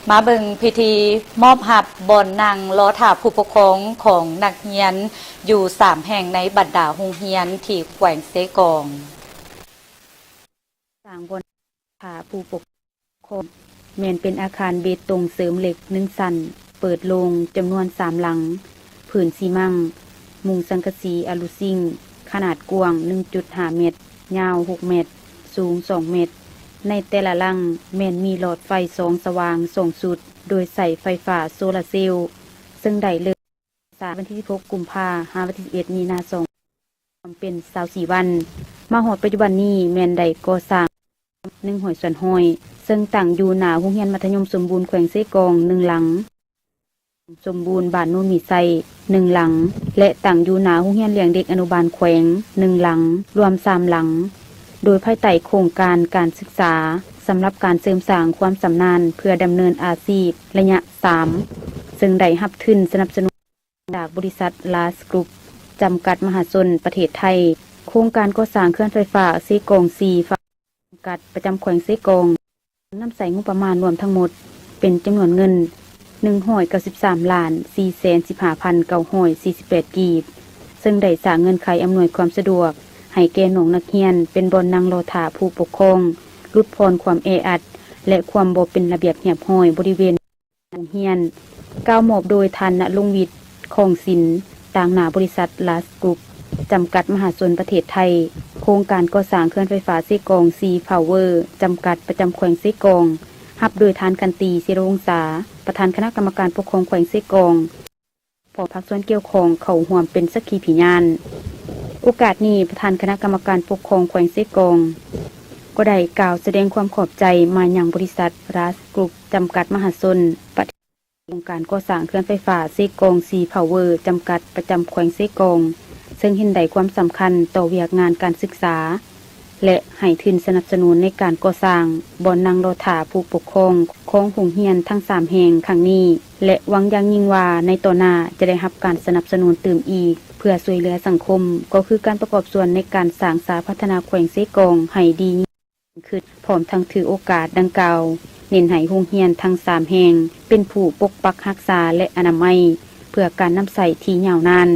ມາເບິ່ງພິທີມອບຮັບບ່ອນນັ່ງລໍຖ້າຜູ້ປົກຄອງຂອງນັກຮຽນຢູ່ສາມແຫ່ງໃນບັນດາໂຮງຮຽນທີ່ແຂວງເຊກອງ. ສ້າງບ່ອນຖ້າຜູ້ປົກຄອງ ແມ່ນເປັນອາຄານເບຕົງເສີມເຫຼັກໜຶ່ງຊັ້ນ ເປີດໂລ່ງ ຈຳນວນສາມຫຼັງ, ພື້ນຊີມັງ, ມຸງສັງກະສີອາລູຊິງ, ຂະໜາດກວ້າງໜຶ່ງຈຸດຫ້າແມັດ, ຍາວຫົກແມັດ, ສູງສອງແມັດ. ໃນແຕ່ລະຫຼັງແມ່ນມີຫຼອດໄຟສ່ອງສະຫວ່າງສອງຊຸດ ໂດຍໃຊ້ໄຟຟ້າໂຊລາເຊວ, ເຊິ່ງໄດ້ເລີ່ມ ສາມ ວັນທີສິບຫົກ ກຸມພາ ຫາ ວັນທີສິບເອັດ ມີນາ ສອງ ລວມເປັນ ຊາວສີ່ ວັນ. ມາຮອດປັດຈຸບັນນີ້ແມ່ນໄດ້ກໍ່ສ້າງ ໜຶ່ງຮ້ອຍສ່ວນຮ້ອຍ ເຊິ່ງຕັ້ງຢູ່ໜ້າໂຮງຮຽນມັດທະຍົມສົມບູນແຂວງເຊກອງ ໜຶ່ງ ຫຼັງ, ສົມບູນບ້ານໂນນມີໄຊ ໜຶ່ງ ຫຼັງ ແລະ ຕັ້ງຢູ່ໜ້າໂຮງຮຽນລ້ຽງເດັກອະນຸບານແຂວງ ໜຶ່ງ ຫຼັງ, ລວມ ສາມ ຫຼັງ, ໂດຍພາຍໃຕ້ໂຄງການການສຶກສາສຳລັບການເສີມສ້າງຄວາມຊຳນານເພື່ອດຳເນີນອາຊີບໄລຍະ ສາມ ເຊິ່ງໄດ້ຮັບທຶນສະໜັບສະໜູນ ຈາກບໍລິສັດ ລາສ ກຣຸບ ຈຳກັດມະຫາຊົນ ປະເທດໄທ. ໂຄງການກໍ່ສ້າງເຂື່ອນໄຟຟ້າເຊກອງ ສີ່ ຈຳກັດ ປະຈຳແຂວງເຊກອງ ນຳໃຊ້ງົບປະມານລວມທັງໝົດເປັນຈຳນວນເງິນ ໜຶ່ງຮ້ອຍເກົ້າສິບສາມລ້ານ ສີ່ແສນສິບຫ້າພັນເກົ້າຮ້ອຍສີ່ສິບແປດ ກີບ, ເຊິ່ງໄດ້ສ້າງເງື່ອນໄຂອຳນວຍຄວາມສະດວກໃຫ້ແກ່ນ້ອງນັກຮຽນ ເປັນບ່ອນນັ່ງລໍຖ້າຜູ້ປົກຄອງ, ຫຼຸດຜ່ອນຄວາມແອອັດ ແລະ ຄວາມບໍ່ເປັນລະບຽບຮຽບຮ້ອຍບໍລິເວນ ໂຮງຮຽນ. ກ່າວມອບໂດຍທ່ານ ນະລົງວິດ ຄອງສິນ ຕາງໜ້າບໍລິສັດ ລາສ ກຣຸບ ຈຳກັດມະຫາຊົນ ປະເທດໄທ. ໂຄງການກໍ່ສ້າງເຂື່ອນໄຟຟ້າເຊກອງ ສີ່ ພາວເວີ ຈຳກັດ ປະຈຳແຂວງເຊກອງ ຮັບໂດຍທ່ານ ຂັນຕີ ສິລະວົງສາ ປະທານຄະນະກຳມະການປົກຄອງແຂວງເຊກອງ ພ້ອມພາກສ່ວນກ່ຽວຂ້ອງເຂົ້າຮ່ວມເປັນສັກຂີພະຍານ. ໂອກາດນີ້ ປະທານຄະນະກຳມະການປົກຄອງແຂວງເຊກອງ ກໍໄດ້ກ່າວສະແດງຄວາມຂອບໃຈມາຍັງບໍລິສັດ ລາສ ກຣຸບ ຈຳກັດມະຫາຊົນ ປະເທດ ໂຄງການກໍ່ສ້າງເຂື່ອນໄຟຟ້າເຊກອງ ສີ່ ພາວເວີ ຈຳກັດ ປະຈຳແຂວງເຊກອງ ເຊິ່ງເຫັນໄດ້ຄວາມສຳຄັນຕໍ່ວຽກງານການສຶກສາ ແລະ ໃຫ້ທຶນສະໜັບສະໜູນໃນການກໍ່ສ້າງບ່ອນນັ່ງລໍຖ້າຜູ້ປົກຄອງຂອງໂຮງຮຽນທັງສາມແຫ່ງຄັ້ງນີ້ ແລະ ຫວັງຢ່າງຍິ່ງວ່າໃນຕໍ່ໜ້າຈະໄດ້ຮັບການສະໜັບສະໜູນຕື່ມອີກ ເພື່ອຊ່ວຍເຫຼືອສັງຄົມ, ກໍຄືການປະກອບສ່ວນໃນການສ້າງສາພັດທະນາແຂວງເຊກອງໃຫ້ດີຍິ່ງຂຶ້ນ, ພ້ອມທັງຖືໂອກາດດັ່ງກ່າວ ເນັ້ນໃຫ້ໂຮງຮຽນທັງສາມແຫ່ງເປັນຜູ້ປົກປັກຮັກສາ ແລະ ອະນາໄມ ເພື່ອການນຳໃຊ້ທີ່ຍາວນານ.